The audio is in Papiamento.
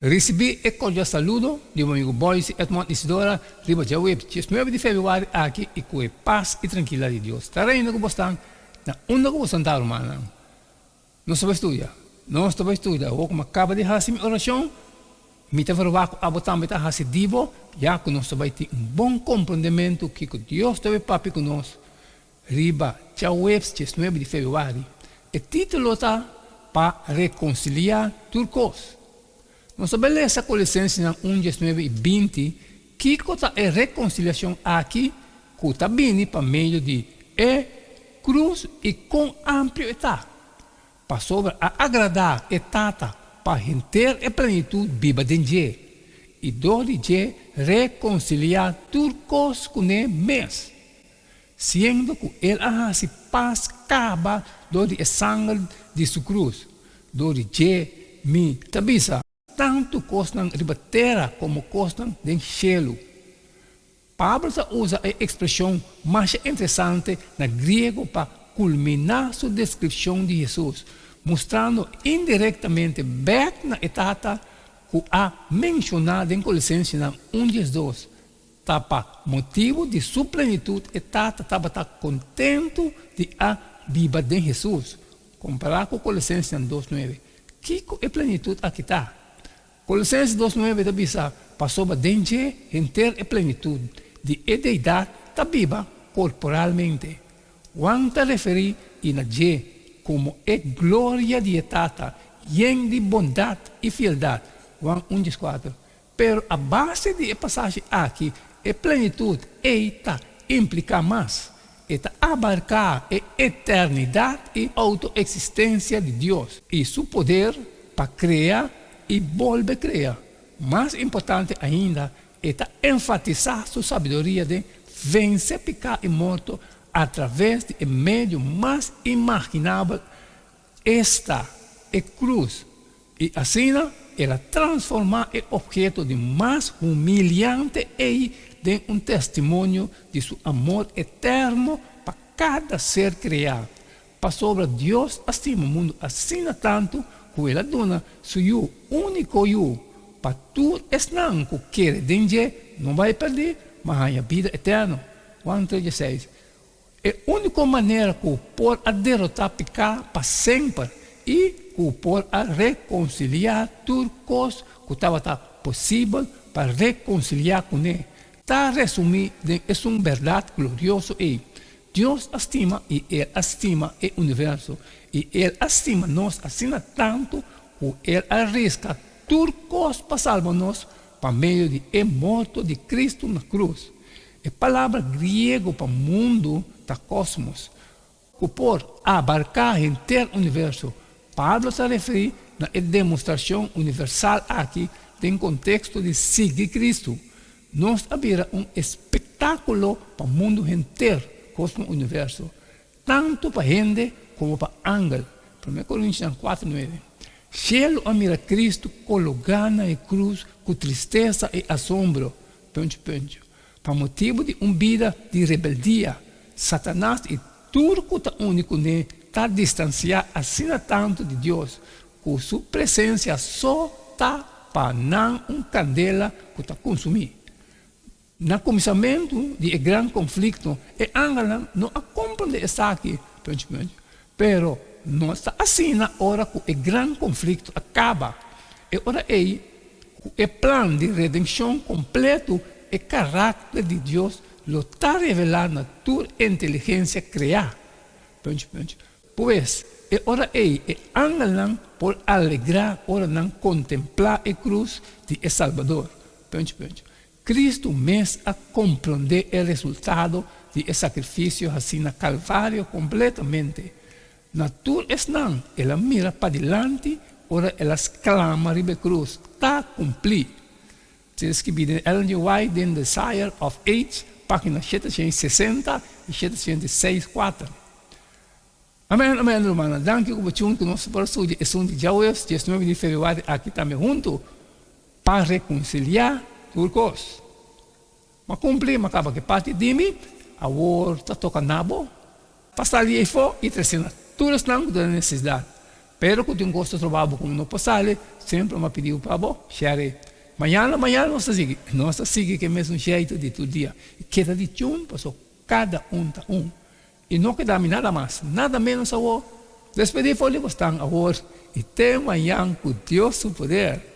Risibí e kordial saludo di bo amigu Boyce Edmond Isidora riba djaweps diesnuebe di febrüari aki i ku e pas i trankilidat di Dios ta reina ku bosnan na unda ku bosan ta rumannan. Nos ta bai studia. Nos ta bai studia. Awor ku mi a kaba di hasi mi orashon, mi ta verwagt ku abo tambe ta hasi di bo, ya ku nos ta bai tin un bon komprondementu kiko Dios ta bai papia ku nos riba djaweps diesnuebe di febrüari. E título ta Pa Rekonsiliá Tur Kos. Nos ta bai lesa Kolosensenan un diesnuebe i 20 kiko ta e rekonsiliashon aki ku ta bini pa medio di e krus i kon amplio e ta. Pasobra a agradá e Tata pa henter e plenitut biba den dje, i dor di dje rekonsiliá tur kos kuné mes. Siendo ku El a hasi pas kaba dor di e sanger di Su krus, dor di dje mi ta bisa, tantu kosnan riba tera komo kosnan den shelu. Pablo ta usa e ekspreshon masha interesante na griego pa kulminá su deskripshon di Hesus, mustrando indirektamente bèk na e Tata ku a menshoná den Kolosensenan un 12, Ta pa motibu di su plenitut e Tata tabata kontentu di a biba den Hesus. Kompará ku Kolosensenan dos nuebe. Kiko e plenitut aki ta? Kolosenses dos nuebe ta bisa, Pasobra den dje henter e plenitut di e Deidat ta biba korporalmente. Juan ta referí i na dje komo e gloria di e Tata, yen di bondat i fieldat. Juan un dieskuater. Pero a base di e pasashi aki, e plenitut ei ta impliká mas. E ta abarká e eternidat i outoeksistensia di Dios i su poder pa krea i bolbe krea. Mas importante ainda, e ta enfatisá su sabiduria den vense piká i morto atraves di e medio mas imaginabel, esta, e krus. I asina el a transformá e opheto di mas humiliante ei den un testimonio di su amor eterno pa kada ser kreá. Pasobra Dios a stima mundu asina tantu ku el a duna su Yu úniko Yu, pa tur esnan ku kere den dje no bai pèrdí, ma haña bida eterno. Juan tres dieseis. E úniko manera ku por a derotá piká pa semper i ku por a rekonsiliá tur kos ku tabata posibel pa rekonsiliá kuné, ta resumí den esun bèrdat glorioso ei, Dios a stima i El a stima e universo, i El a stima nos asina tantu ku El a riska tur kos pa salba nos pa medio di e morto di Kristu na krus. E palabra griego pa mundu ta kosmos, ku por abarká henter universo. Pablo ta referí na e demostrashon universal aki den konteksto di sigui Kristu. Nos a bira un espektákulo pa mundu henter, kosmo universo, tantu pa hende komo pa angel, Promé Korintionan kuater nuebe. Shelu a mira Kristu kologá na e krus ku tristesa i asombro, Punch punch. Pa motibu di un bida di rebeldia, Satanas i tur ku ta uni kuné ta distansiá asina tantu di Dios ku su presensia so ta pa nan un kandela ku ta kunsumí. Na kuminsamentu di e gran konflikto, e angelnan no a komprondé esaki, punch punch. Pero no ta asina ora ku e gran konflikto a kaba. E ora ei, ku e plan di redenshon kompletu, e karakter di Dios lo ta revelá na tur inteligensia kreá. Punch punch. Pues, e ora ei e angelnan por alegrá ora nan kontemplá e krus di e Salbador. Punch punch. Kristu mes a komprondé e resultado di e sakrifisio hasí na Kalvario kompletamente. Na tur esnan el a mira padilanti ora el a sklama riba e krus, Ta kumplí! Tin skibí den Ellen G. White den Desire of Age, página 760 i 764. Amen, amen, rumannan. Danki ku bo chun ku nos por studia esun di djaweps 19 di febrüari aki tambe huntu pa rekonsiliá tur kos. M'a kumpli, m'a kaba ku e parti di mi, awor ta toka na bo pa sali ei fo i trese na tur esnan ku ta den nesesidat. Pero ku tin un kos ta troba bo ku no por sali, semper mi a pidi bo pa bo share. Mañana mañana nos ta sigui, nos ta sigui ku e mesun sheitu di tur dia. Keda di tune paso kada un ta un. I no keda mi nada mas, nada menos awor. Despedí for di bosnan awor i te mañan ku Dios su poder.